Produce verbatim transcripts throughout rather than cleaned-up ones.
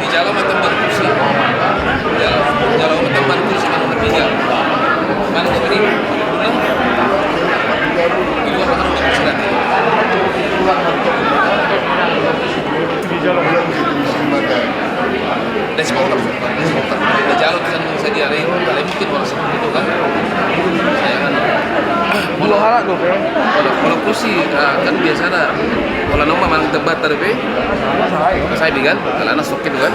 Dijalo ma tempat kursi. Dijalo, dijalo ma tempat kursi, manang na piga. Manang na piga. Di luar, manang na kursi tadi. Dari supporter, dari supporter. Dijalo tu sana. Jadi ada yang, ada yang mungkin orang seperti itu kan. Saya kan. Dua hal tu, Bro. Kalau, kalau kursi, ah, kan biasa ada. Kalau nomor mana tempat tadi, Pe? Saya kan, kalau anak sakit tu kan.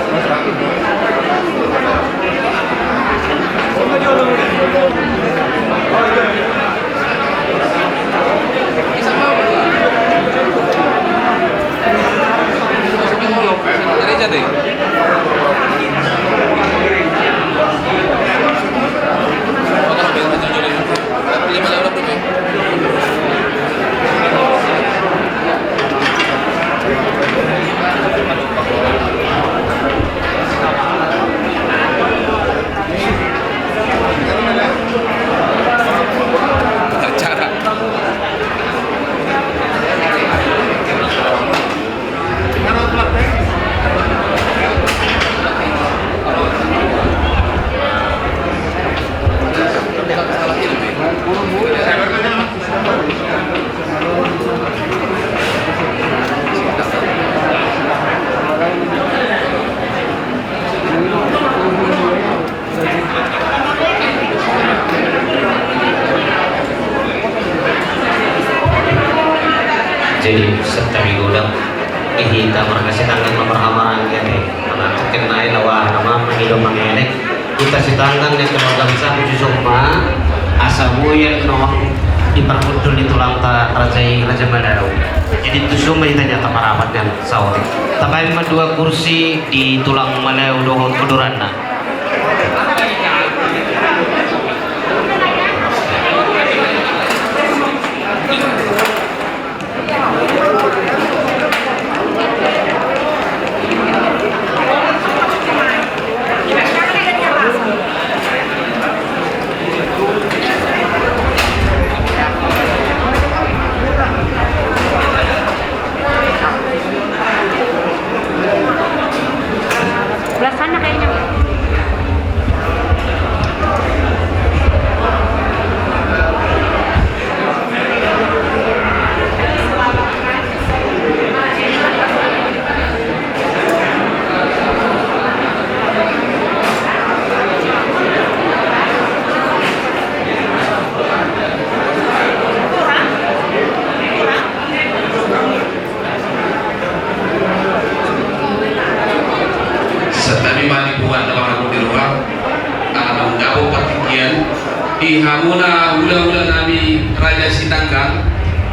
Jadi, santabi godang, di hita marga Sitanggang na marhahamaranggi ate. Karena mungkin nai lawa nama mangido mangelek. Hita Sitanggang ni keluarga besar Hujusomba, asa boi annon diparhundul ni tulangta raja i Raja Malau. Jadi tuson ma hita nyata marapat nian saotik. Tabaen ma dua kursi di tulang Malau dohot odoranna. Sebelah sana kayaknya. Santabi ma di punguan na marhahamaranggi, di luar, na naung dapot partingkian, di hamuna hulahula nami Raja Sitanggang,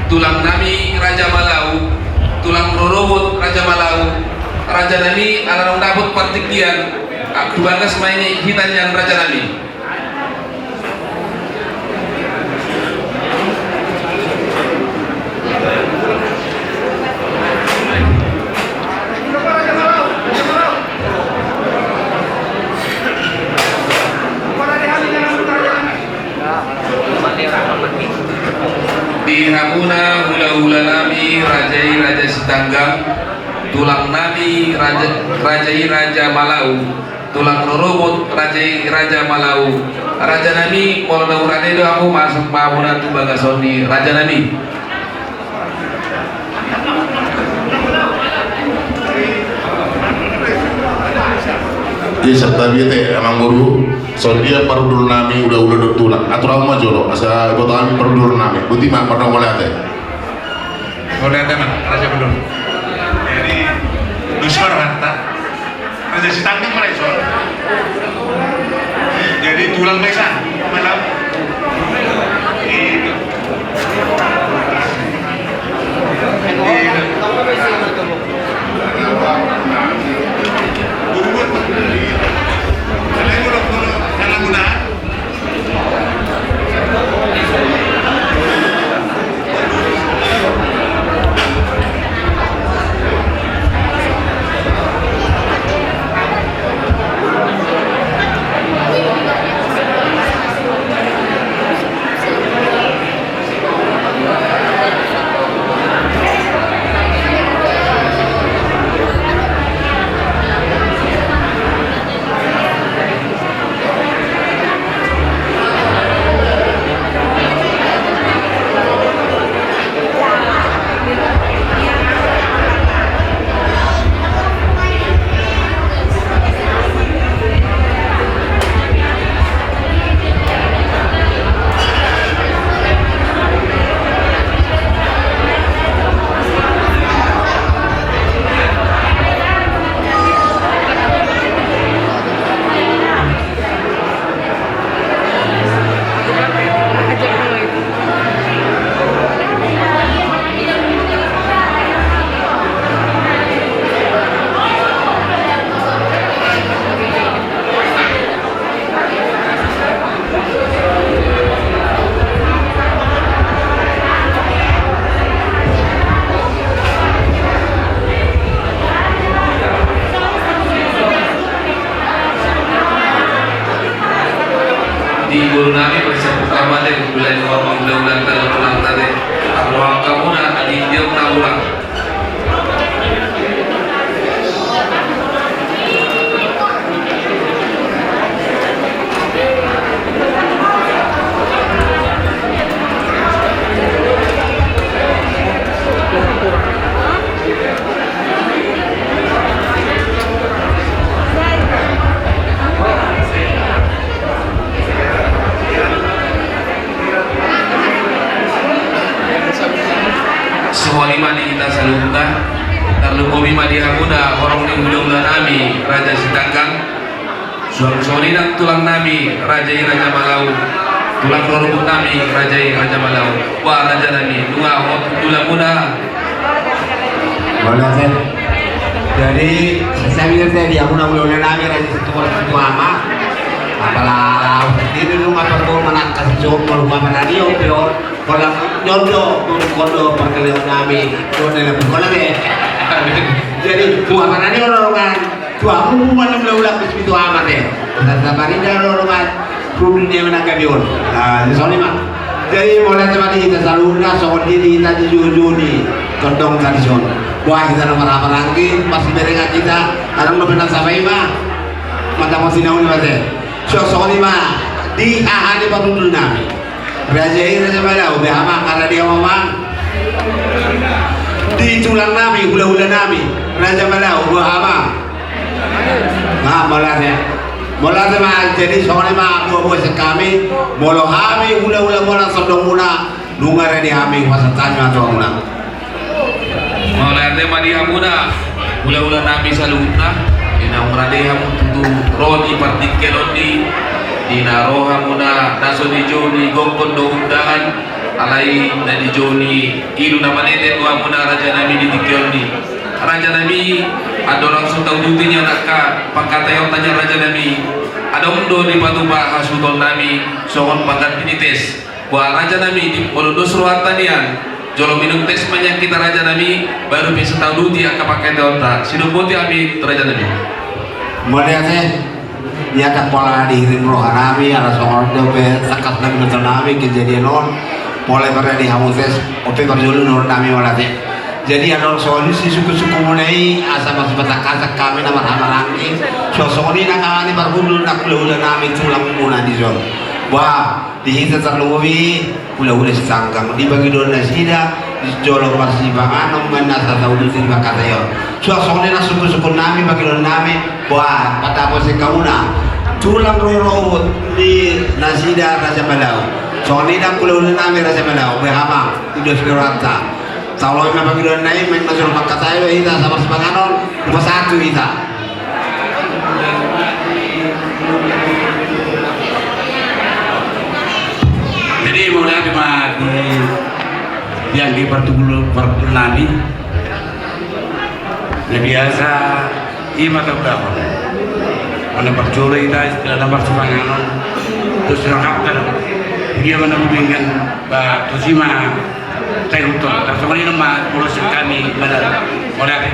tulang nami Raja Malau, tulang rorobot Raja Malau, raja nami, ala naung dapot partingkian, ah, tu bagas ma i hita nian raja nami. Di hamuna hulahula nami raja i Raja Sitanggang, tulang nami raja, raja i Raja Malau, tulang rorobot raja i Raja Malau. Raja nami, molo na hurade do hamu, masuk ma hamuna tu bagasan ni raja nami. Ia santabi ate amangboru, songon dia parhundul nami hulahula dohot tulang. Atur hamu ma jolo asa iboto hami parhundul nami. Boti ma, mardongan ate. Mauliate ma, raja bolon. Jadi, dos ma rohanta. Raja Sitanggang ma dison. Jadi, tulang ma i san. Malam. Itu. Itu. Buru-buru. Kalau yang udah, kalau yang udah. Songon i ma di hita saluhutna. Tarlumobi ma di hamuna horong ni hulahula nami Raja Sitanggang. Suang songon i nang tulang nami, raja i Raja Malau. Tulang rorobot nami, raja i Raja Malau. Wah, raja nami, nunga hot hulahula muna. Boleh, Sir. Jadi, saya bilang tadi, aku nak hulahula nami, raja situ, situ ama. Apalah, ini lu nggak perlu menangkas, cuma lu apa tadi, oke, oh. Kalau nyondo, kondo perkelahian nami, kondo lebih kondo deh. Jadi, tua mana nih orang kan? Tua, aku bukan enam belas ulang ke situ amat deh. Dan sabar ini orang kan. Rudun dia menangkap dia. Nah, di sana mah. Jadi, mulai sama di kita saluhutna, songon dia di kita di jujuni. Tondong tadi son. Wah, kita nomor apa lagi? Pas berengan kita, ada nomor benar sama ima. Mata mau sinau ni mate. So, songon ima. Di aha di parudun nami. Raja i Raja Malau, boha ma, karena dia mamang. Di tulang nami, hulahula nami, Raja Malau, boha ma. Nah, mauliate. Mauliate ma, jadi songon i ma, buha-buha sian hami, molo hami, hulahula muna, tondong muna, nunga rade hami, pasahat hami ma tu hamuna. Mauliate ma di hamuna, hulahula nami saluhutna, di na umrade hamu tutu ro di partingkian on di, di na ro hamuna na so dijou ni gokhon dohot undangan, alai na dijou ni ilu na manete do hamuna raja nami di tingki on di. Raja nami, andorang so tauduti nian angka pangkataionta nian raja nami, adong do dipatupa hasuhuton nami songon pangganti ni tes. Boha raja nami, di molo dos rohanta nian, jolo minum tes ma nian hita raja nami, baru bisa tauduti angka pangkataionta. Sidok boti hami tu raja nami. Mauliate, nian tak pola dihirim roha nami, ala songon on dope tangkas nami nonton nami kejadian on, pola ibarat di hamu tes, ope parjolo nonton nami mauliate. Jadi adong songon i sisuku-suku muna i, asa masipatangkasan hami na marhamaranggi, suang songon i nang hami parhundul na hulahula nami tulang muna di son. Bah, di hita tarlumobi hulahula Sitanggang, di pangidoan nasida, di jolo parsipanganon ma na satauduti di pangkataion. Suang songon i nang sungkun-sungkun nami, pangidoan nami, bah, patapos i hamuna. Tulang rorobot ni nasida Raja Malau. Songon i nang hulahula nami Raja Malau, boha ma, di dos ni rohanta. Taoloi ma pangidoan nai, main ma jolo pangkatai, hita sabar sipanganon, upa satu hita. Jadi, mauliate ma di, di anggi parhundul, parhundul nami. Na biasa, i ma taulahon. Molo parjolo hita, istilahna parsipanganon. Terus rangkapkan. Dia mana peminggan, bah, terus i ma. Sai huton, tarsongon i ma ulos sian hami, mauliate.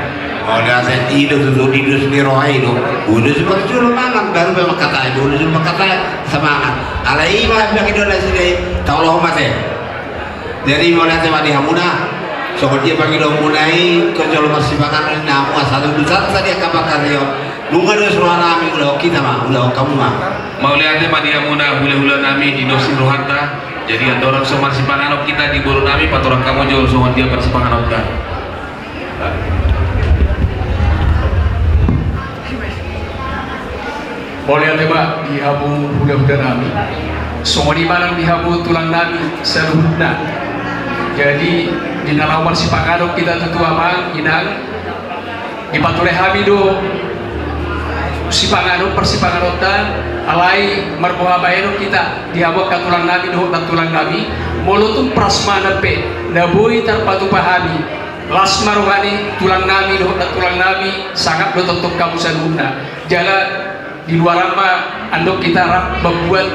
Mauliate, i do tutu, di dos ni roha i do. Ulos sian parjolo mangan, baru pe mangkatai, ulos sian mangkatai, semangat. Alai i ma pangidoan nasida i, taoloi ma te. Jadi mauliate ma di hamuna, songon dia pangidoan muna i, ingkon jolo marsipanganon ninna hamu, asa taudutan tadi angka pangkataion. Nunga dos roha nami, ulahon hita ma, ulahon hamu ma. Mauliate ma di hamuna, hulahula nami, di dos ni rohanta. Jadi andorang so marsipanganon hita di boru nami, patorang hamu jolo songon dia parsipanganonta. Mauliate ma di hamu hulahula nami. Songon i ma nang di hamu tulang nami saluhutna. Jadi di na laho marsipanganon hita tu tua ma inang, dipatulak hami do sipanganon, parsipanganonta, alai marboha bahenon hita di hamu angka tulang nami dohot nantulang nami, molo tung prasmanan pe na boi tarpatupa hami, las ma roha ni tulang nami dohot nantulang nami, sangap do tongtong hamu saluhutna. Jala di luaran ma andok hita rap mambuat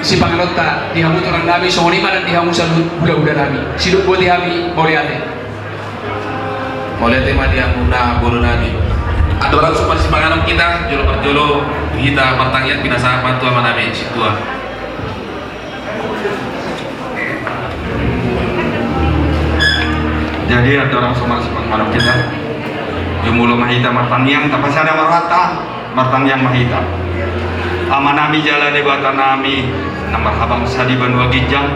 sipanganonta di hamu tulang nami, songon i ma nang di hamu saluhut hulahula nami. Sidok boti hami, mauliate. Mauliate ma di hamuna boru nami. Andorang so marsipanganon hita, jolo parjolo hita martangiang pinasahat ma tu ama nami sintua. Jadi andorang so marsipanganon hita, jumolo ma hita martangiang, tapasada ma rohanta, martangiang ma hita. Ama nami jala Debata nami, na marhabangsa di banua ginjang.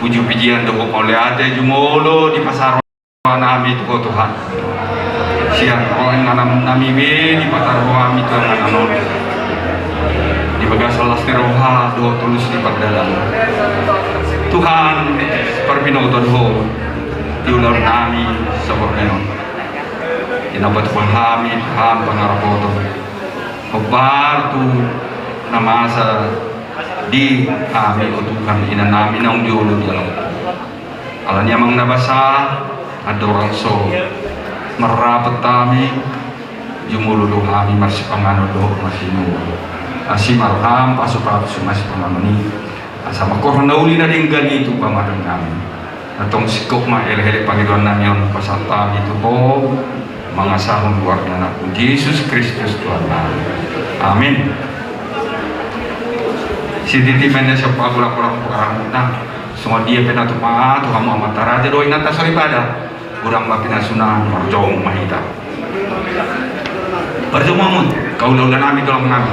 Puji-pujian dohot mauliate jumolo dipasahat roha nami tu Ho Tuhan. Sian on inganan nami be dipataruhon hami tu inganan on. Di bagasan las ni roha dohot tulus ni pardalanan. Tuhan, parbinoto do Ho. Di ulaon nami saborngin on, di na patupa hami, hami pangarapoton, hombar tu na masa di hami, o Tuhan, inanami naung jolo di alam. Alani i, Amang na basa, andorang so marrapot hami, jumolo do hami marsipanganon dohot marsinuan. Asi ma roham, pasu-pasu ma sipanganon i, asa mangkorhon na uli na denggan i tu pamarnami. Antong singkop ma elek-elek pangidoannami on, pasahat hami tu Ho, mangasahon goar ni Anakmu Jesus Kristus Tuhannami. Amin. Sititi ma inna sian pangula-ula pangaramuta, songon dia pe na tupa tu hamu amanta raja dohot inanta soripada, godang ma pinasuna, marjong ma hita. Parjong ma hamu, hula-hulanami, tulang nami.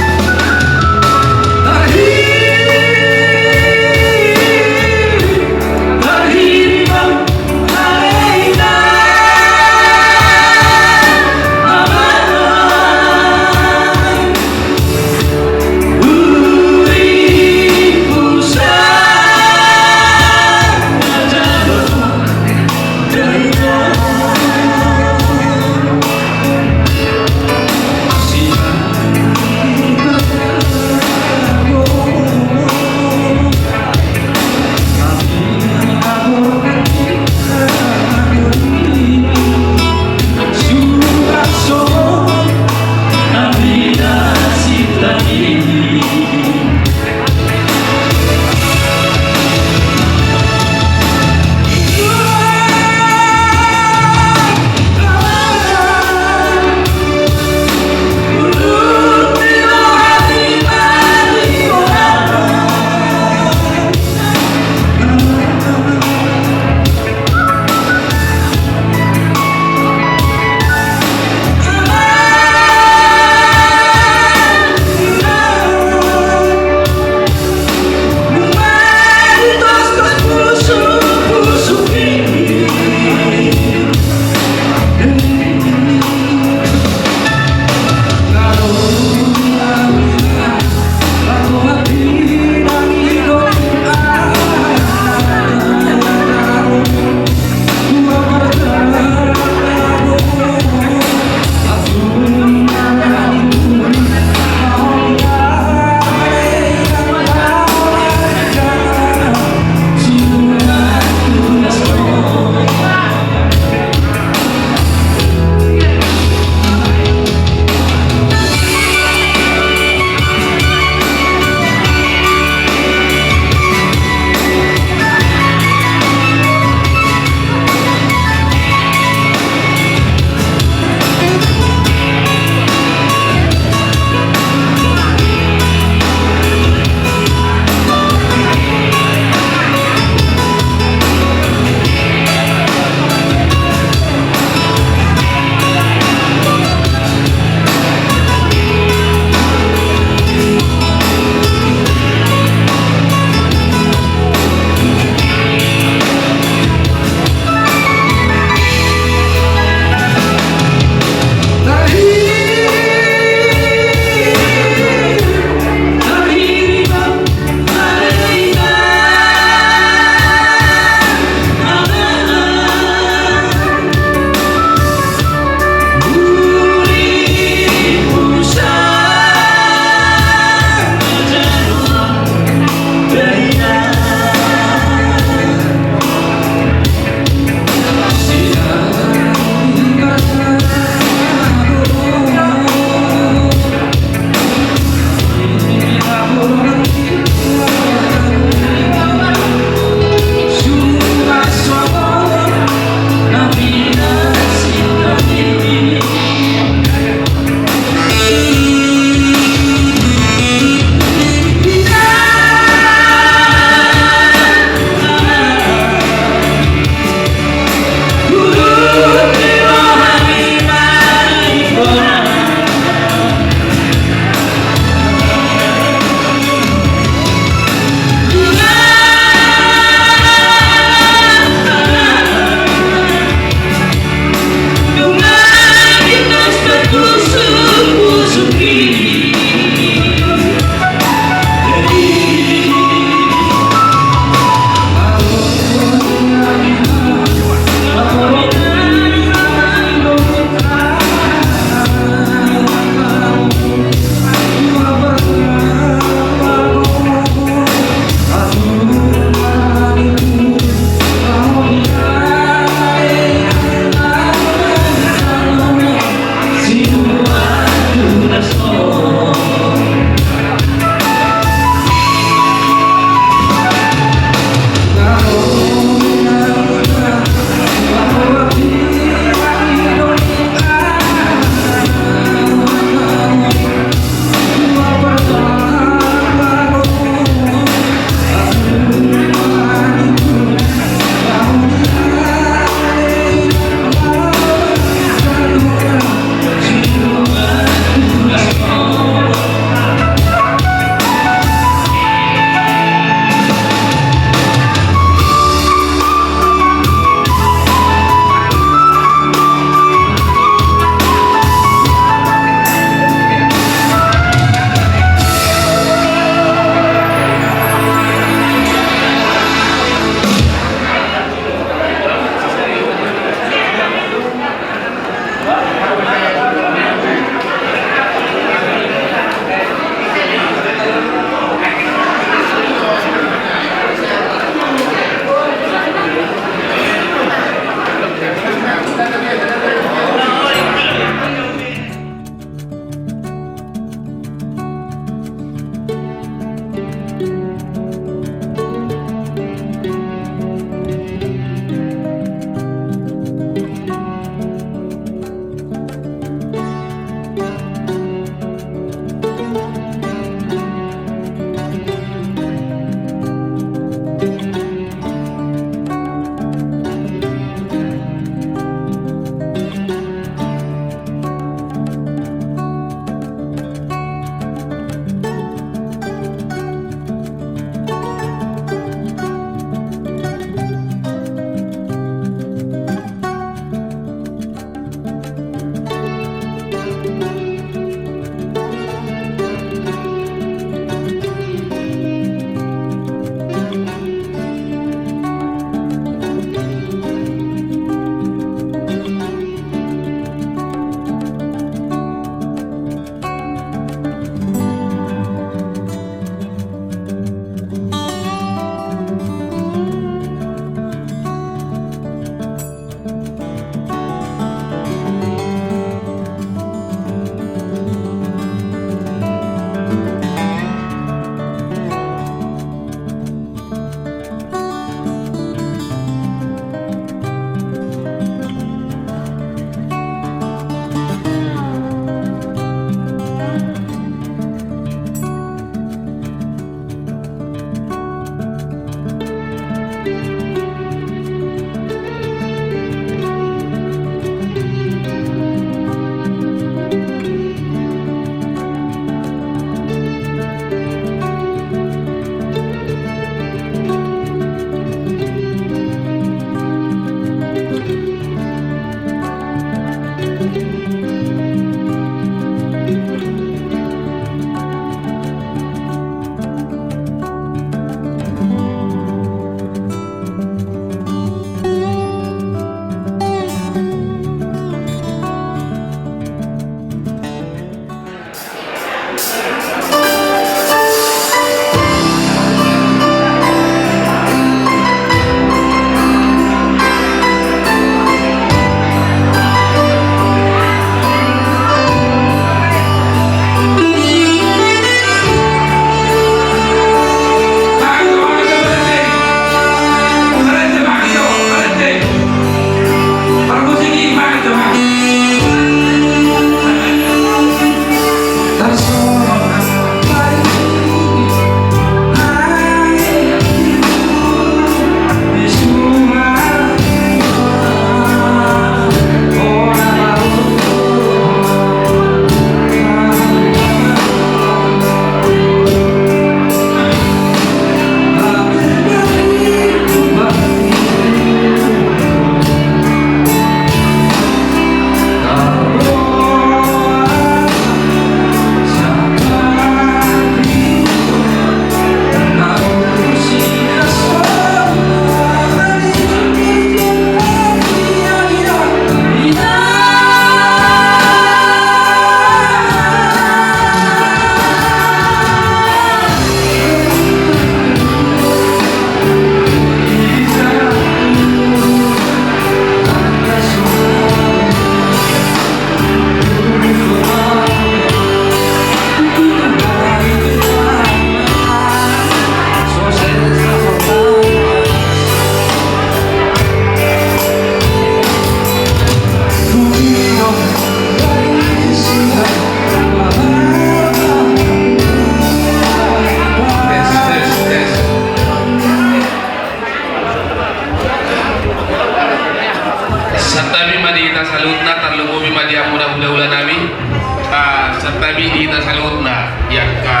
Di angka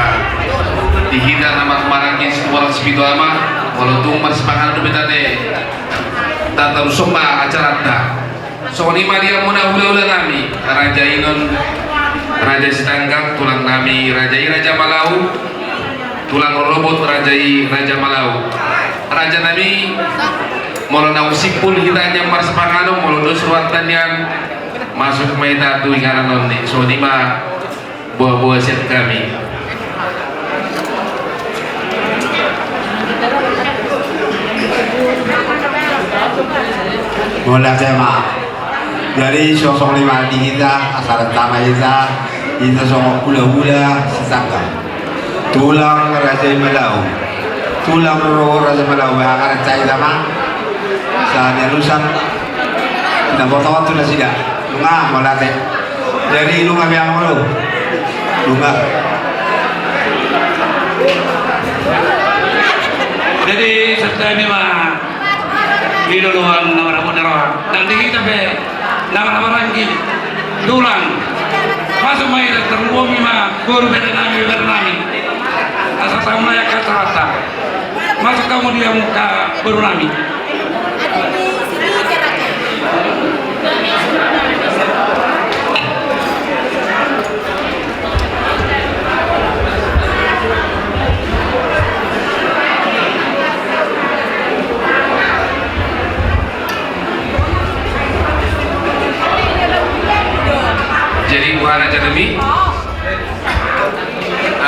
di hita na marhahamaranggi Situmorang Sipitu Ama, molo tung marsipanganon dope ate, tatarushon ma acaranta. Songon i ma di hamuna hulahula nami, raja i non Raja Sitanggang, tulang nami raja i Raja Malau, tulang rorobot raja i Raja Malau. Raja nami, molo naung simpul hita nian marsipanganon, molo dos rohanta nian, masuk ma hita tu inganan on ni. Songon i ma boa-boa sian hami. Mauliate ma. Jadi songon i ma di hita, asa rap ma hita, hita songon hulahula Sitanggang. Tulang Raja i Malau. Tulang rorobot Raja i Malau, bahen ma hita ma. Asa dialusan. Ina boto tu nasida. Nunga, mauliate. Jadi nunga be amang boru. Nunga. Jadi santabi ma. Di loloan na marhabot ni roha. Nang di hita pe na marhahamaranggi tulang. Masuk ma hita, tarlumobi ma boru, bere nami, bere nami. Asa tahu na ya kata-kata. Masuk hamu di hamu angka boru nami. Jadi boha, raja nami?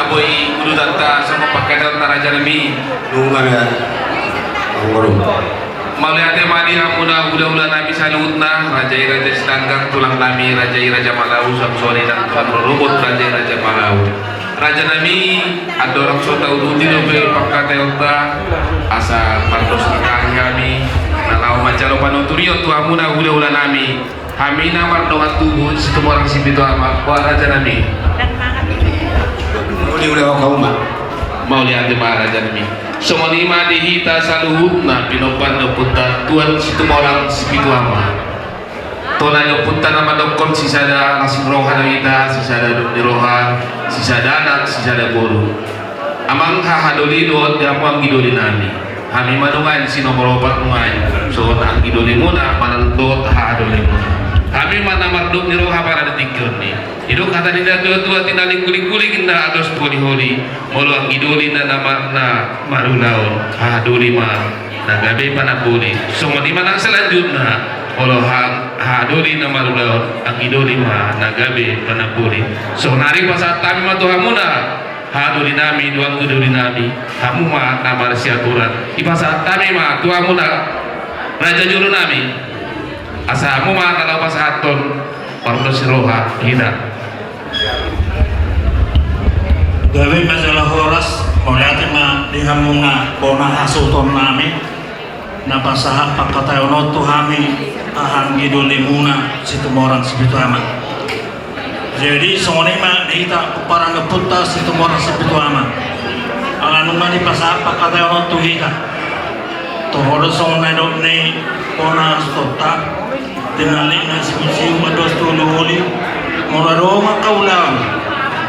Boi udutanta songon pangkataionta, raja nami. Nunga be amang boru. Mauliate ma di hamuna hulahula nami saluhutna, raja i Raja Sitanggang, tulang nami raja i Raja Malau, songon i nang tulang rorobot raja i Raja Malau. Raja nami, andorang so tauduti dope pangkataionta, asa mardos ni roha hami na laho manjalo panuturion tu hamuna hulahula nami. Hami na mardongan tubu Situmorang Sipitu Ama, boha, raja nami? Mauliate ma, raja nami. Songon i ma di hita saluhutna pinompar ni ompunta Tuan Situmorang Sipitu Ama. Tona ni ompunta na mandokkon, sisada las ni roha do hita, sisada dok ni roha, sisada anak, sisada boru. Amang, hahadoli dohot di hamu anggi doli nami. Hami ma nuaeng si nomor opat nuaeng songon anggi dolimuna manang dohot hahadolimuna. Hami ma na mardok ni roha pada di tingki on i. Didok hata ni na tua-tua, tinallik guling-guling, inna ados holi-holi. Molo anggi doli na, na ma-, na marulaon, hahadoli ma na gabe panamboli. Songon i ma nang selanjutna, molo ha-, hahadoli na marulaon, anggi doli ma na gabe panamboli. Saonari pasahat hami ma tu hamuna, hahadoli nami dohot anggi doli nami, hamu ma na marsiaturan. Dipasahat hami ma tu hamuna, raja jolo nami. Asa hamu ma na laho pasahathon pardos ni roha hita. Gabe ma jala horas, mauliate ma di hamuna bona hasuhuton nami, na pasahat pangkataion on tu hami, anggi dolimuna Situmorang Sipitu Ama. Jadi songon i ma di hita pomparan ni ompunta Situmorang Sipitu Ama. Ala nunga dipasahat pangkataion on tu hita. Toho do songon na nidok ni bona hasuhutonta, tinallik na siusiu, ados tu holi-holi. Molo adong angka ulaon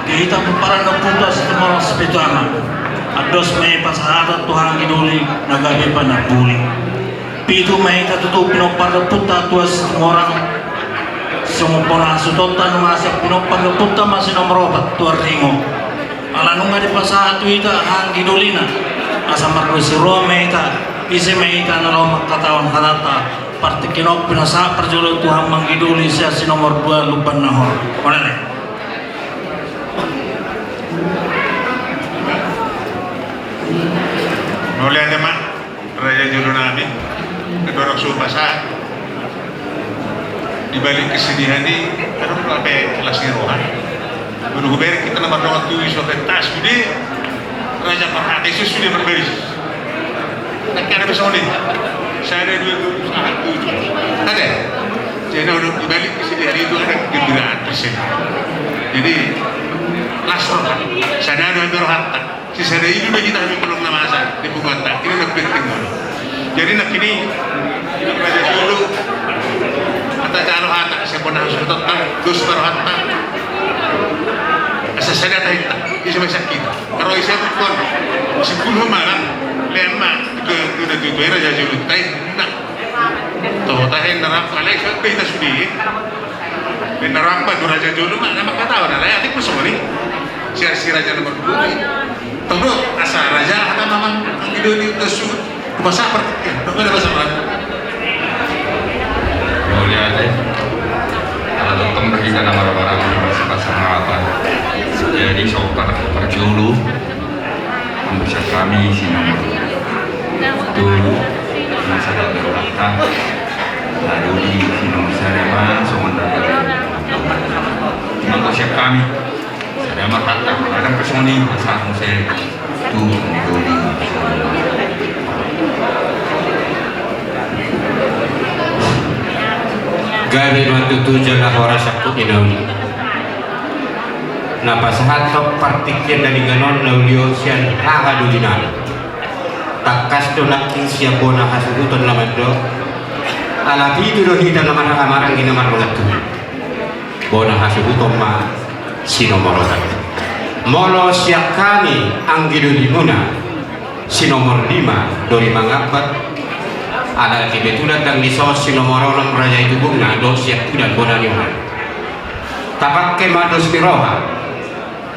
di hita pomparan ni ompunta Situmorang Sipitu Ama, ados ma i pasahaton tu anggi doli na gabe panamboli. Pitu ma hita tutu pinompar ni ompunta Tuan Situmorang, songon bona hasuhutonta nunga sian pinompar ni ompunta ma si nomor opat Tuan Ringo. Ala nunga dipasahat tu hita anggi dolina, asa mardosi roha ma hita, ise ma hita na laho mangkatahon hatanta. Partingkian on pinasahat parjolo tu hamu anggi doli sian si nomor dua Lumban Nahor. Mauliate. Mauliate ma. Raja jolo nami, andorang so hupasahat, di balik kesedihan i, adong do hape las ni roha. Molo hubereng hita na mardongan tubu i, so pentas sude, raja parhata i so sude marbarisis. Nangkin ada pe songon i. Sada, dua, tolu, sahat tujuh. Ada. Jadi adong di balik kesedihan itu ada kegembiraan tersendiri. Jadi las roha. Sada do hape rohanta. Sisada i do hita hami holong na masa di punguanta, i do na penting on. Jadi nangkin i, i do raja jolo, hata jalo hata, asa bona hasuhutonta, dos ma rohanta. Asa sada hita. Ise ma sian hita? Ro ise ma kon. Simpul ma malang. Lema. Ke, ke na tutu era jaji ulun tai. Nah. Toho tahen na rap alai sa pe hita sude. Pe na rap ba tu raja jolo ma nama kata ona lai atik pesoni. Si, si raja nomor dua. Toho asa raja hata mamang anggi doli tesu. Pasang partingkian, belum ada pasang lagi. Mauliate. Ala tongtong do hita na marhahamaranggi marsipasahaton. Jadi so par, parjolo. Anggo sian hami si nomor tolu. Masa tak berkata. Lalu di si nomor sada ma, songon tadi. Anggo sian hami. Sada ma hata, kadang pesoni, masa muse. Tu, tu, tu. Gabe ma tutu jala horas angka na uli. Na pasahathon partingkian na denggan on na uli on sian haha dolinami. Tangkas do nangkin sian bona hasuhuton na mandok. Ala pitu do hita na marhahamaranggi na marmangan tubu. Bona hasuhuton ma si nomor opat. Molo sian hami anggi dolimuna si nomor lima doli mangambat. Ala kebetulan ndang dison si nomor onom raja Hutubungna dohot sian tudan bona ni opat. Tapangke ma dos ni roha.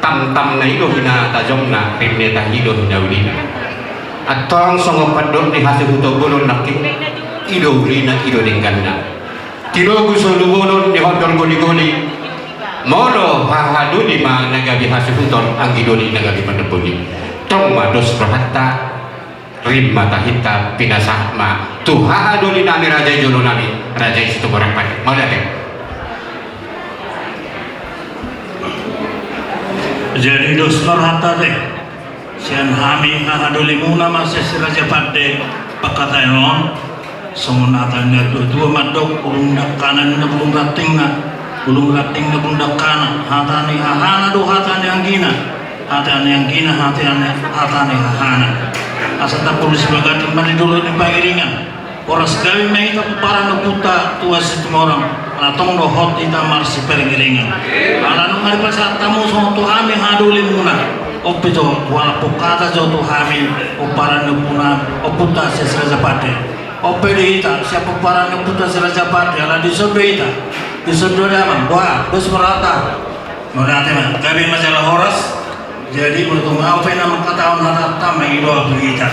Tamtam na i do hinatajomna, rim ni tahi do hinaulina. Antong songon pandok ni hasuhuton bolon nangkin, i do ulina, i do dengganna. Tinogu solu bolon ni hondor goligoli. Molo haha doli ma na gabe hasuhuton, anggi doli na gabe manamboli. Tong ma dos rohanta, rim ma tahinta, pinasahat ma tu haha dolinami, raja i jolonami, raja i Situmorang Pande. Mauliate. Jadi dos ma rohanta te. Sian hami haha dolimuna ma sian si Raja Pande, pangkataion on. Songon hata ni natuatua mandok, bulung dangkana ninna bulung rantingna, bulung rantingna bulung dangkana, hata ni hahana do hata ni anggina, hata ni anggina hata ni, hata ni hahana. Asa tapulus baganding ma di dolok ni pangiringan. Horas gabe ma hita pomparan ni ompunta Tua Situmorang, ala tong do hot hita marsipangiringan. Ala nunga dipasahat hamu songon tu hami haha dolimuna. On pe jo, tu halak pangkataion jo tu hami pomparan ni ompuna, ompunta si Raja Pande. On pe di hita sian pomparan ni ompunta si Raja Pande, ala dison do hita. Dison do damang, boha, dos ma rohanta. Mauliate ma, gabe ma jala horas. Jadi molo tung ahu pe na mangkatahon hata, tama i do ahu tu hita.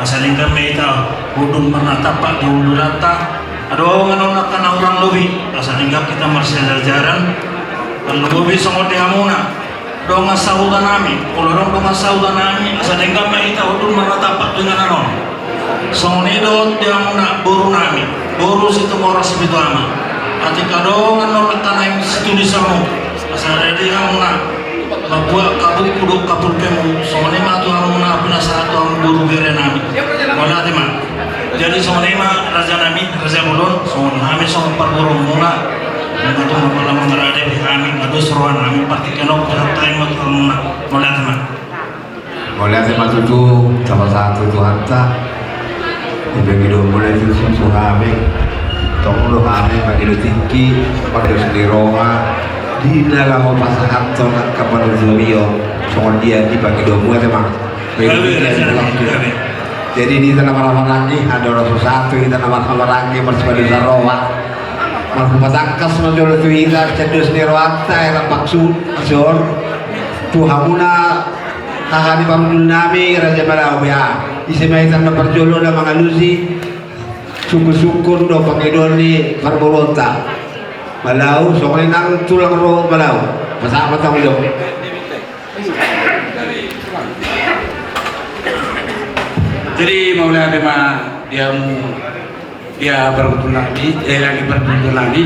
Asa denggan ma hita hundul marnatampak di hundulanta. Adong annon angka na hurang lobi, asa denggan hita marsiajarjaran. Parlobi songon di hamuna. Dongan sahutanami, molo adong dongan sahutanami, asa denggan ma hita hundul marnatampak tu inganan on. Songon i dohot di hamuna borunami, boru Situmorang Sipitu Ama. Atik adong annon angka naeng situlis hamu, asa rade hamuna mambuat kabuku dohot kapulpemu, songon i ma tu hamuna pinasahat tu hamu boru berenami. Mauliate ma. Jadi songon i ma rajanami, raja bolon, songon hami songon parborumuna. Nunga tung na pola mangarade hami, na dos rohanami, partingkian on pasahat hami ma tu hamuna. Mauliate ma. Mauliate ma tutu, tapasahat tu Tuhanta. Dipangido muna tutu tu hami. Tong do hami mangido tingki, mandos ni roha. Di na laho pasahathon angka panuturion. Songon dia dipangido muna te ma. Jadi di hita na marhahamaranggi, andorang so sahat tu hita na marhahamaranggi, marsipadosa roha. Marhupatangkas ma jolo tu hita, sian dos ni rohanta, hera paksu, asor. Tu hamuna, haha ni parhundulnami, Raja Malau, ya. Ise ma hita na parjolo na mangalusi, sungkunsungkun do pangidoan ni parboruonta. Malau, songon i nang tulang ro Malau. Pasahat ma tong jo. Jadi mauliate ma di hamu, di parhundulnami, eh, di parhundulnami.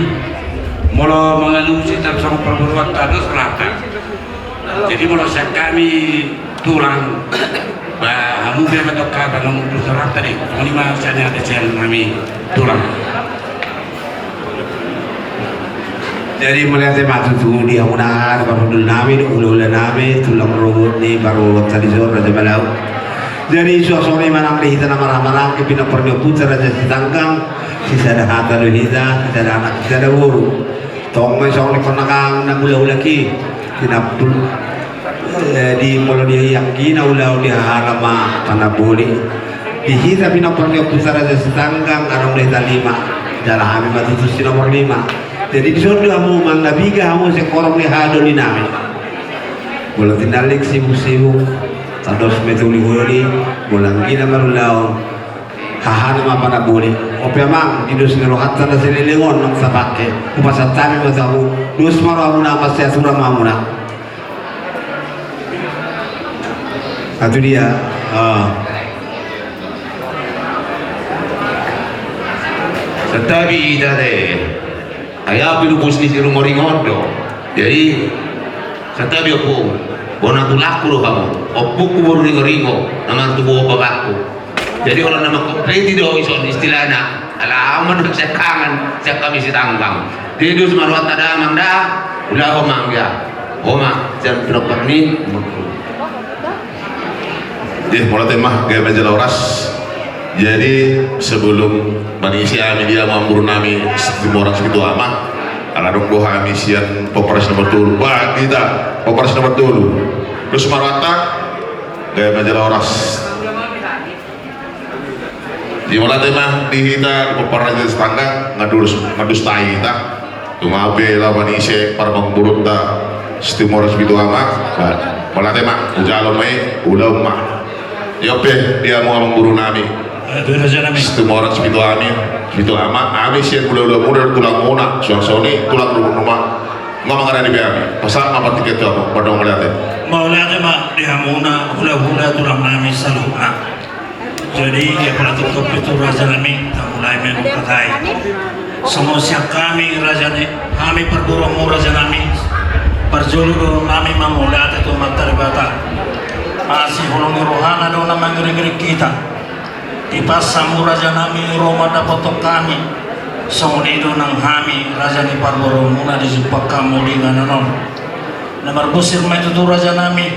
Molo mangalusi tarsongon parboruonta dos rohanta. Jadi molo sian hami tulang, ba hamu pe ma tong hata na mundul rohanta di. Songon i ma sian hata sian hami tulang. Jadi mauliate ma tutu di hamuna, di parhundulnami, di hulahulanami, tulang ro ni parboruonta dison, Raja Malau. Jadi suang songon i ma nang di hita na marhahamaranggi, pinompar ni ompunta Raja Sitanggang, sisada hata do hita, sisada anak, sisada boru. Tong ma songon i, songon nang na hulahula i, pinampul. Jadi molo di anggi na ulaon di hahana ma panamboli. Di hita pinompar ni Ompunta Raja Sitanggang adong do hita lima. Jala hami ma tutu si nomor lima. Jadi dison do hamu manang na piga hamu sian horong ni haha doli nami. Molo tinallik sibuk-sibuk, tandok ma i tu uli-uli, molo anggi na marulaon, hahana ma panamboli. Ope amang, di dos ni rohanta na saleleng on naung tapangke, hupasahat hami ma tu hamu, dos ma rohamuna, mansai aturan ma hamuna. Atu dia. Ah. Santabi hita te. Ai au pe lupus ni si Ringoringo on do. Jadi santabi ompung, bona tulangku do hamu. Ompungku boru Ringoringo na martubu on bapakku. Jadi holan na mangkompeti do ison istilahna. Ala au mandok sian tangan sian hami Sitanggang. Jadi dos ma rohanta da amang da. Ulaon ma anggia. Ho ma sian pinompar ni. Jadi mauliate ma, gabe ma jala horas. Jadi sebelum manise hami di amangboru nami Situmorang Sipitu Ama, ala dung do hami sian pomparan si nomor tolu. Bah, hita pomparan si nomor tolu. Dos ma rohanta, gabe ma jala horas. Jadi mauliate ma di hita di pomparan Raja Sitanggang, nga dos, nga dos tahi hita. Tung au pe laho manise paramangborunta Situmorang Sipitu Ama. Ba, mauliate ma, hujalo ma i, ulaon ma. Io pe di hamu amangboru nami. Ado raja nami. Situmorang Sipitu Ama, Sipitu Ama, hami sian hula-hula muna, tulang muna, suang songon i tulang ruma. Nga mangarani be hami. Pasahat ma partingkian tu hamu, mandok mauliate. Mauliate ma di hamuna hula-hula tulang nami saluhutna. Jadi, ia pala tingkos pitu raja nami, tamulai memang katai. Songon sian hami raja ni, hami parboruonmu raja nami, parjolo do nami mamauliate tu Amanta Debata. Asi holong ni rohana do na mangiring-iring hita. Dipaksa hamu raja nami ro mandapothon hami. Songon i do nang hami raja ni parboruonmuna dijumpang hamu di inganan on. Na marbosir ma i tutu raja nami.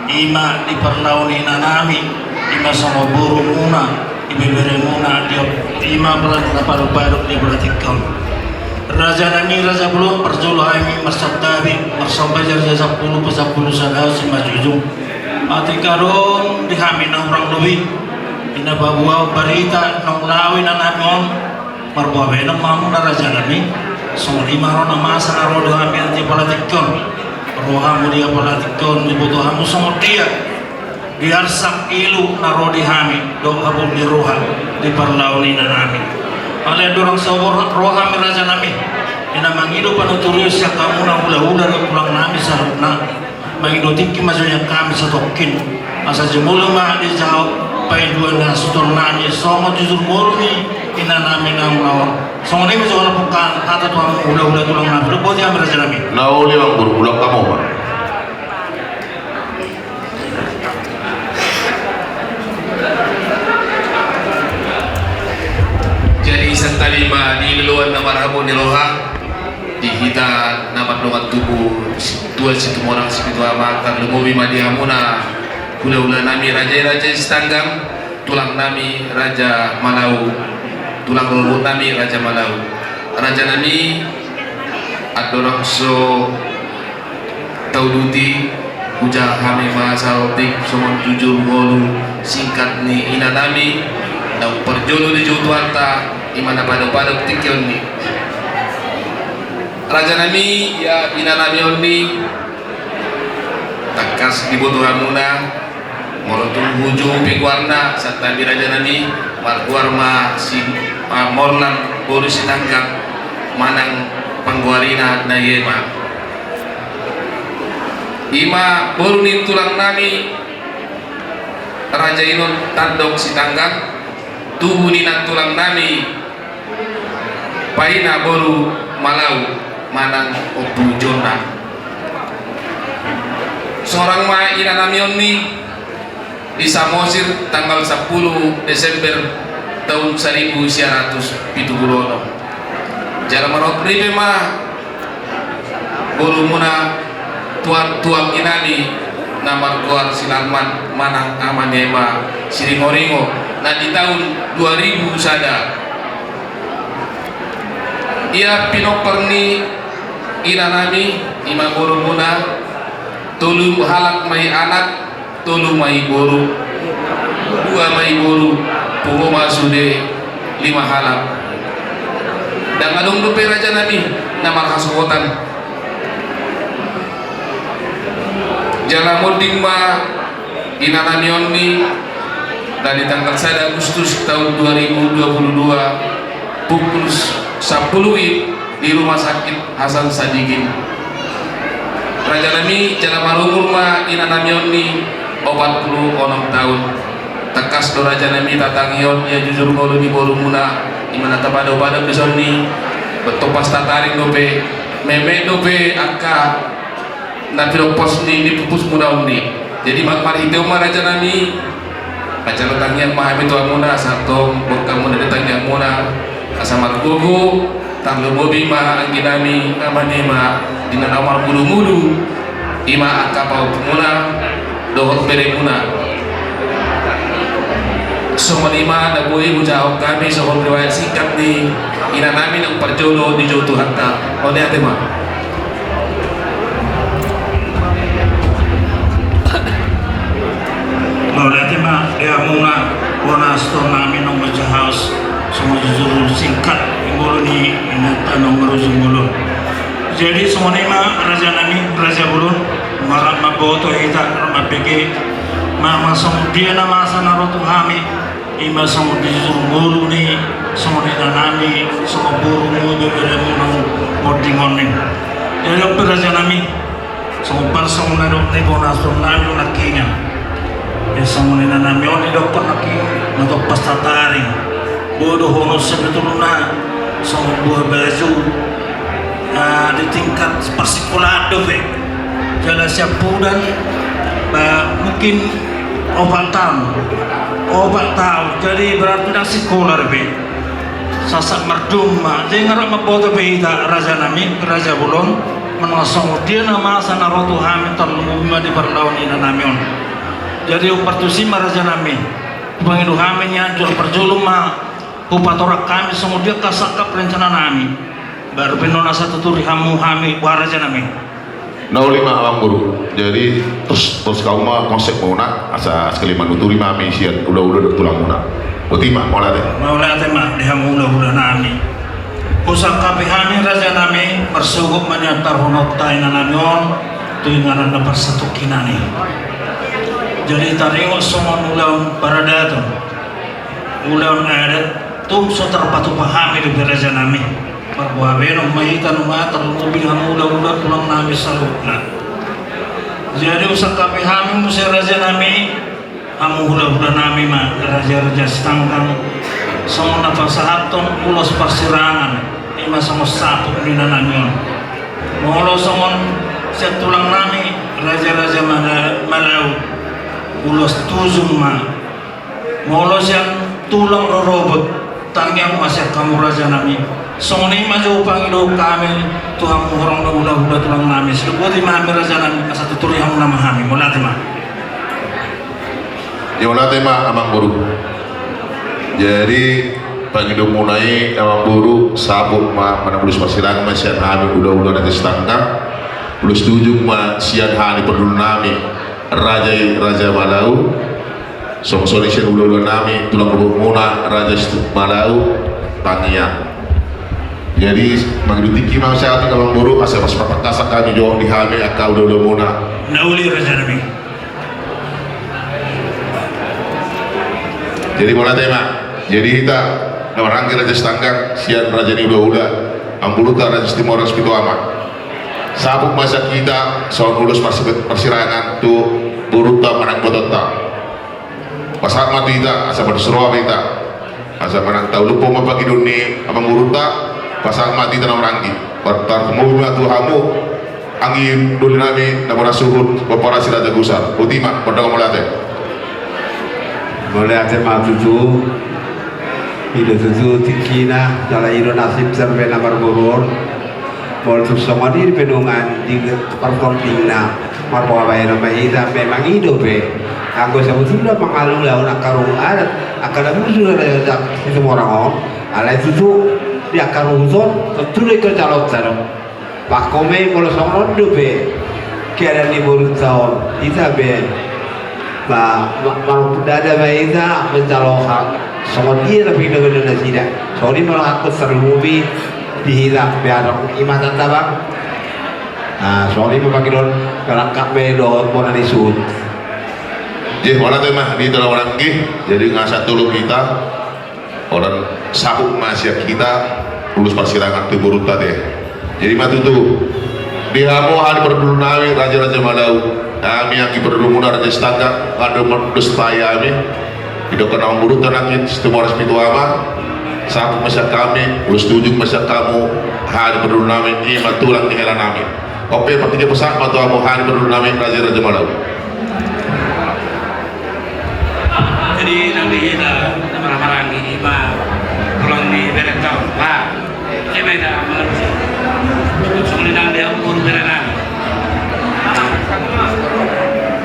Ima di parlao ni inanami, ima songon borumuna, ibeberemuna, di, ima na padok-padok di bola tingki on. Raja nami, raja bolon, parjolo hami marsantabi, marsomba di raja sampulu, pasampulu sada, simanjujung. Atik adong di hami na hurang lobi, di na paboaon barita, naung laho inanami on, marboa bahenon ma hamuna raja nami, songon i ma ro na masa na ro di hami di apala tingki on. Ro hamu di apala tingki on, diboto hamu songon dia. Di arsak ilu na ro di hami, dohot habot ni roha, di parlao ni inanami. Alai andorang so ro hami raja nami, di na mangido panuturion sian hamuna hula-hula dohot tulang nami saluhutna. Mangido tingki ma jo nian hami satongkin. Asa jumolo ma dijawab paidua na sutor nami songon jujur ngolu ni inanami naung laho on. Songon i ma jo ala pungkahan hata tu hamu hula-hula tulang nami. Dohot boti hami raja nami. Na uli ma boru, ulaon hamu ma. Jadi santabi ma di loloan na marhabot ni roha. Di hita na mardongan tubu, Tuan Situmorang Sipitu Ama, tarlumobi ma di hamuna hula-hula nami raja i Raja Sitanggang, tulang nami Raja Malau, tulang rorobot nami Raja Malau. Raja nami, andorang so tauduti, hujaha hami ma saotik songon jujur ngolu singkat ni inanami, naung parjolo dijou Tuhanta, ima na padok-padok tingki on ni. Raja nami, ia inanami on ni, tangkas diboto hamuna, molo tung hujou pe goarna, santabi raja nami, margoar ma si, ah, Morlan boru Sitanggang, manang panggoarina na i ma. Ima boru ni tulang nami, Raja Inon Tandok Sitanggang, tubu ni nantulang nami, Paina boru Malau manang Ompu Jonna. Sorang ma inanami on ni di Samosir tanggal sampulu Desember taon saribu sia ratus pitu pulu onom. Jala marot ripe ma borumuna tuan tuang inami na margoar si Larman manang ama ni ema si Ringo-ringo na di taon dua ribu sada. Ia pinompar ni inanami ima borumuna Tolu halak ma i anak, tolu ma i boru, dua ma i boru, pungu ma sude lima halak. Ndang adong dope raja nami na marhasohotan. Jala monding ma inanami on ni dari tanggal sada Agustus tahun dua ribu dua puluh dua pukul sampulu wib di Rumah Sakit Hasan Sadikin. Raja nami, jala marumur ma inanami on ni opat puluh onom tahun. Tangkas do raja nami tatangihon ia jujur ngolu ni borumuna, i ma na tapadopadop dison ni betompas tataring dope, meme dope angka na pinompos ni, ni pupusmuna on ni. Jadi ma-, marhite on ma raja nami, acara tangiang ma hami tu hamuna, asa tong bongkamuna di tangiangmuna, asa margogo, tarlumobi ma anggi nami, amani ma di na marmudu-mudu, i ma angka pahompumuna dohot beremuna. Songon i ma na boi hujahahon hami songon riwayat singkat ni inanami na parjolo dijou Tuhanta. Mauliate ma. Mauliate ma di hamuna, bona stor nami nunga majahaos songon jujur singkat ngolu ni inanta nunga marujung ngolu. Jadi songon i ma raja nami, raja bolon, marap mamboto hita, rap mambege, ma, ma songon dia na masa na ro tu hami, i ma songon dijujur ngolu ni, songon inanami, songon borumu, beberemu na monding on ni. Jadi on pe raja nami, songon parsongon na dok ni bona stor nami nangkiningan. Ia songon inanami on didokkon nangkiningan, na tompas tataring. Boi do hono sebetulna, songon buha baju, ah, di tingkat parsikolaan dope. Jala siampudan, ba, mungkin opat taon. Opat taon, jadi berarti ndang sikola dope. Sahat mardomu ma, jadi nga rap mamboto pe hita raja nami, raja bolon, manang songon dia na masa na ro tu hami tarlumobi ma di parlahon inanami on. Jadi umbar tusi ma raja nami, pangido hami nian jolo parjolo ma, hupatorang hami songon dia angka sangkap rencana nami. Baru pe nunga asa tuturi hamu hami, boha raja nami. Na uli ma amang boru. Jadi tos, tos hamu ma konsepmuna, asa sekali manuturi ma hami sian hula-hula dohot tulangmuna. Boti ma, mauliate. Mauliate ma di hamu hula-hula nami. Husangkapi hami raja nami, marsogot ma nian tarhononta inanami on tu inganan na parsatongkinan i. Jadi taringot songon ulaon paradaton, ulaon adat, tung so tarpatupa hami dope raja nami. Marboha bahenon ma hita nunga, tarlumobi hamu hula-hula tulang nami saluhutna. Jadi husangkapi hami muse raja nami, hamu hula-hula nami ma raja-raja Sitanggang, songon na pasahathon ulos parsirangan, i ma songon saput ni inanami on. Molo songon sian tulang nami raja-raja Mala-, Malau, ulos tujung ma. Molo sian tulang rorobot, tangiang ma sian hamu raja nami. Songon i ma jo pangidoan hami tu hamu horong ni hula-hula tulang nami. Sai boti ma hami raja nami, asa tuturi hamu nama hami. Mauliate ma. Ia mauliate ma amang boru. Jadi pangidoanmuna i amang boru, saput ma manang ulos parsirangan ma sian hami hula-hula raja Sitanggang. Ulos tujung ma sian hami pardulu nami raja i, raja Malau. Songon i sian hula-hula nami, tulang rorobotmuna, raja Sitanggang Malau, tangiang. Jadi mangido tingki ma sahat i amang boru, asa marsipatangasan hami jo di hami angka hula-hulamuna. Na uli raja nami. Jadi mauliate ma. Jadi hita na marhaha raja Sitanggang sian raja ni hula-hula, amang boruta raja Situmorang Sipituama. Saput ma sian hita songon ulos parsi-, parsirangan tu borunta manang ibotonta. Pasahat ma tu hita asa marsuhut roha ma hita. Asa manang tauluphon ma pangidoan ni amang borunta, pasahat ma tu hita na marhaha. Tarlumobi ma tu hamu anggi doli nami na bona suhut, Bapak Raja Siraja Gusar. Boti ma, pardongan mauliate. Mauliate ma tutu. I do tutu tingkina, jala i do nasib sarbena marboru on. Molo tung songon i pe nunga di partordingna, marboha bahenon ma hita, memang i dope. Anggo sabotulna mangalula on angka ruhut adat, angka na bujur na raja Situmorang on, alai tutu di angka ruhut on, tontu do i kerjaonta do. Pahomai molo songon on dope. Keadaan ni borunta on, hita pe ma, ma, ma, dada ma hita manjalo hak. Songon dia na pinangido nasida. Songon i ma hak tarlumobi di hita pe adong i ma tanda bang. Nah, songon i ma pangidoan, galangkap ma i dohot bona ni suhut. Jadi, mauliate ma di hita na maranggi. Jadi, nga sahat tu hita. Holan saput ma sian hita, ulos parsirangan tu borunta te. Jadi ma tutu, di hamu hali pardulu nami, raja-raja Malau, hami anggi pardulu muna Raja Sitanggang, ngadu mardos tai hami. Didok na amang borunta nangkin, Situmorang Sipitu Ama, saput ma sian hami, ulos tujung ma sian hamu, hali pardulu nami, i ma tulang ni hela nami. Ope, partingkian pasahat ma tu hamu hali pardulu nami, raja-raja Malau. Jadi nang di hita na marhahamaranggi i ma tulang ni berenta on. Bah, i ma hita mangalusi. Songon i nang di hamu boru bere nami.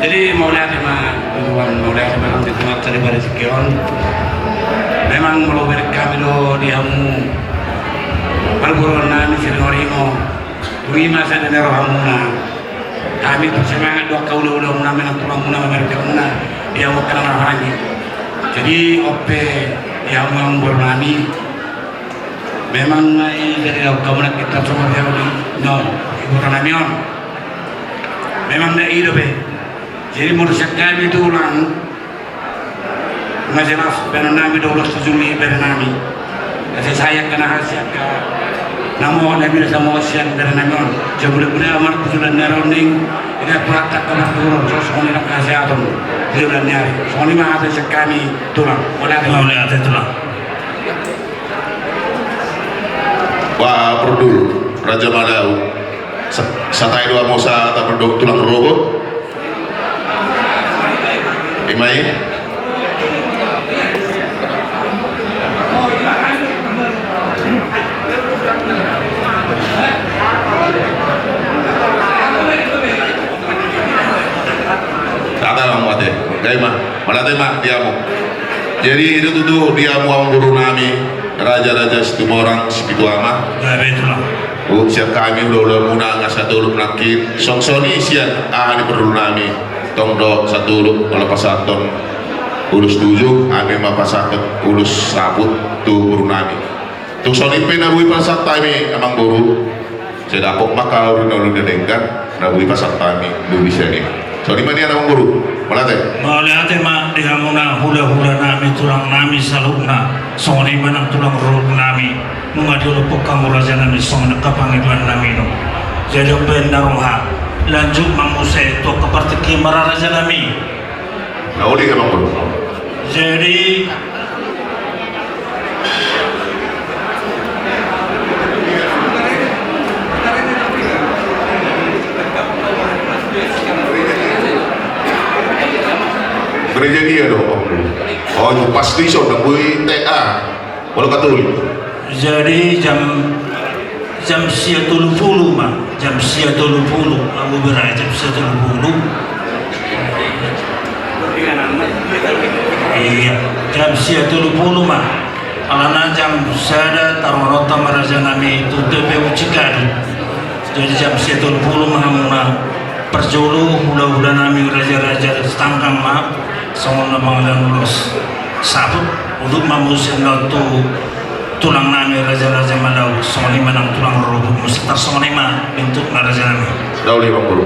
Jadi mauliate ma tutu, mauliate ma nang di Tuhan saripada singkir on. Memang molo bereng hami do di hamu parboruon nami Siringoringo. Dung i ma sada ni rohamuna. Hami tu semangat do angka ulaula muna, manang tulang muna, mamereng muna, di hamu angka na marhahamaranggi. Jadi ope di hamu amang boru nami. Memang na i jadi angka muna kita songon dia di, no, ibu nami on. Memang na i dope. Jadi molo sian hami tulang, nga jelas bahenon nami do ulos tujung ni bere nami. Asa sai angka na hal sian angka na mohon nami na samo sian bere nami on. Jabule-bule amal tu joloan ni ari on ning, ina Tuhanta angka martuhor, songon i nang hasehaton tu joloan ni ari. Songon i ma hata sian hami tulang. Mauliate. Mauliate tulang. Bah, pardulu, raja Malau. Sa-, satai do hamu sa tapardok tulang rorobot. I ma i. Tata lang mate. Gai ma. Mauliate ma di hamu. Jadi i do tutu di hamu amang boru nami, raja-raja Situmorang Sipitu Ama. Gabe tulang. Sian hami ulaula muna nga satolop nangkin, songon i sian aha ni pardulu nami, tong do satolop molo pasahathon ulos tujung, hami ma pasahathon ulos saput tu boru nami. Tung songon i pe na boi pasahat hami amang boru. Sai dapot ma hau di na uli na denggan, na boi pasahat hami di uli sian i. Songon i ma nian amang boru. Mauliate. Mauliate ma di hamuna hulahula nami, tulang nami saluhutna. Songon i ma nang tulang rorobot nami. Nunga diolophon hamu raja nami songon angka pangidoan nami on. Jadi on pe na roha, lanjut ma muse tu angka partingkian ma raja nami. Na uli amang boru. Jadi Gereja dia do. Oh, itu pasti so, nang bui T A. Molo Katolik. Jadi jam, jam sia tolu pulu ma, jam sia tolu pulu, ahu bere jam sia tolu pulu. Iya, jam sia tolu pulu ma. Alana jam sada taruhononta ma raja nami tu T P U Cikadu. Jadi jam sia tolu pulu ma hamuna. Parjolo hulahula nami raja-raja Sitanggang ma songon na mangalehon ulos saput, udut ma muse na tu tulang nami raja-raja Malau, songon i ma nang tulang rorobot muse, tarsongon i ma bentukna raja nami. Dauli ma boru.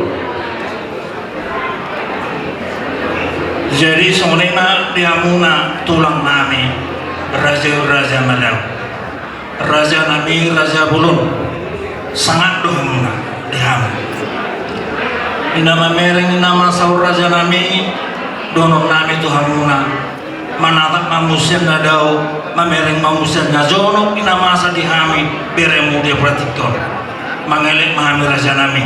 Jadi songon i ma di hamuna tulang nami raja-raja Malau. Raja nami, raja bolon, sangap do hamuna di hamu. Ina mamereng ina masa on raja nami, dohonon nami tu hamuna. Manatap ma muse na dao, mamereng ma muse na jonok ina masa di hami beremu di partingkian on. Mangelek ma hami raja nami.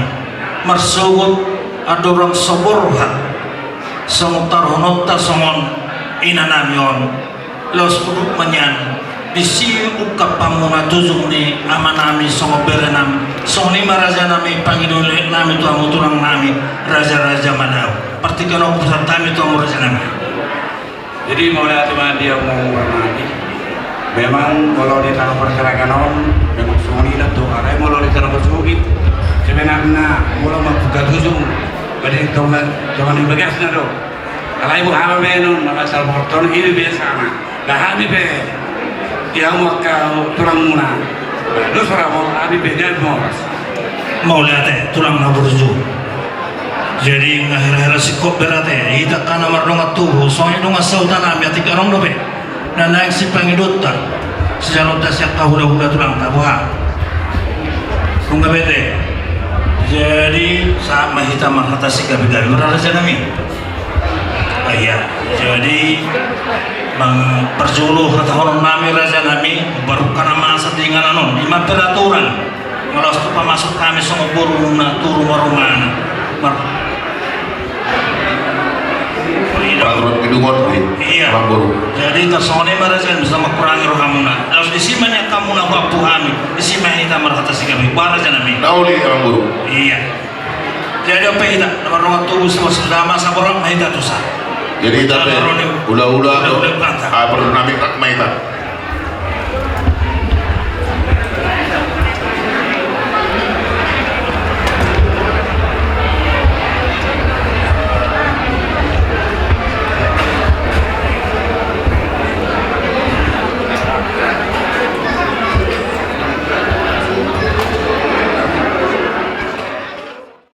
Marsogot andorang so borhat. Songon taruhononta songon ina nami on. Laos udut ma nian, disi ungkap hamuna tujung ni ama nami songon bere nami, songon i ma raja nami pangidoan nami tu hamu tulang nami, raja-raja Malau. Partingkian on hupasahat hami tu hamu raja nami. Jadi mauliate ma di hamu raja nami. Memang molo di tano parseragan on, memang songon i do tu, alai molo di tano pasogit, sebenarna molo mambuka tujung, Badi tonga, tonga ni bagasna do. Alai boha ma baenon, maka asal borton, i do biasana. Bah hami pe, ia hamu angka tulangmuna. Dos ra mo, hami pe, dia mo. Mauliate, tulang na burju. Jadi, nga hera-hera singkop berate, hita angka na mardongan tubu, songon i dongan sahuta nami, atik adong dope na naeng sipangidoonta, sijalonta sian angka hula-hula tulangta, boha? Nunga bete. Jadi, sahat ma hita marhata sigabe-gabe, boha raja nami? Ah, iya. Jadi, mang parjolo hatahonon nami raja nami, baru angka na masa di inganan on, ima peraturan. Molo tu pamasuk hami songon borumuna tu ruma-rumana. Mar- Peraturan gedung on, iya. Bang Boru. Jadi tarsongon i ma raja nami, asa mangkurangi rohamuna. Laos disi ma nian hamuna huampu hami, disi ma hita marhata sigabe, boha raja nami? Na uli, Bang Boru. Iya. Jadi on pe hita, na mardongan tubu, selamat, selamat, sabar ma hita tusa. Jadi hita pe, hula-hula, hula-hula, ah, perlu nami rap ma hita.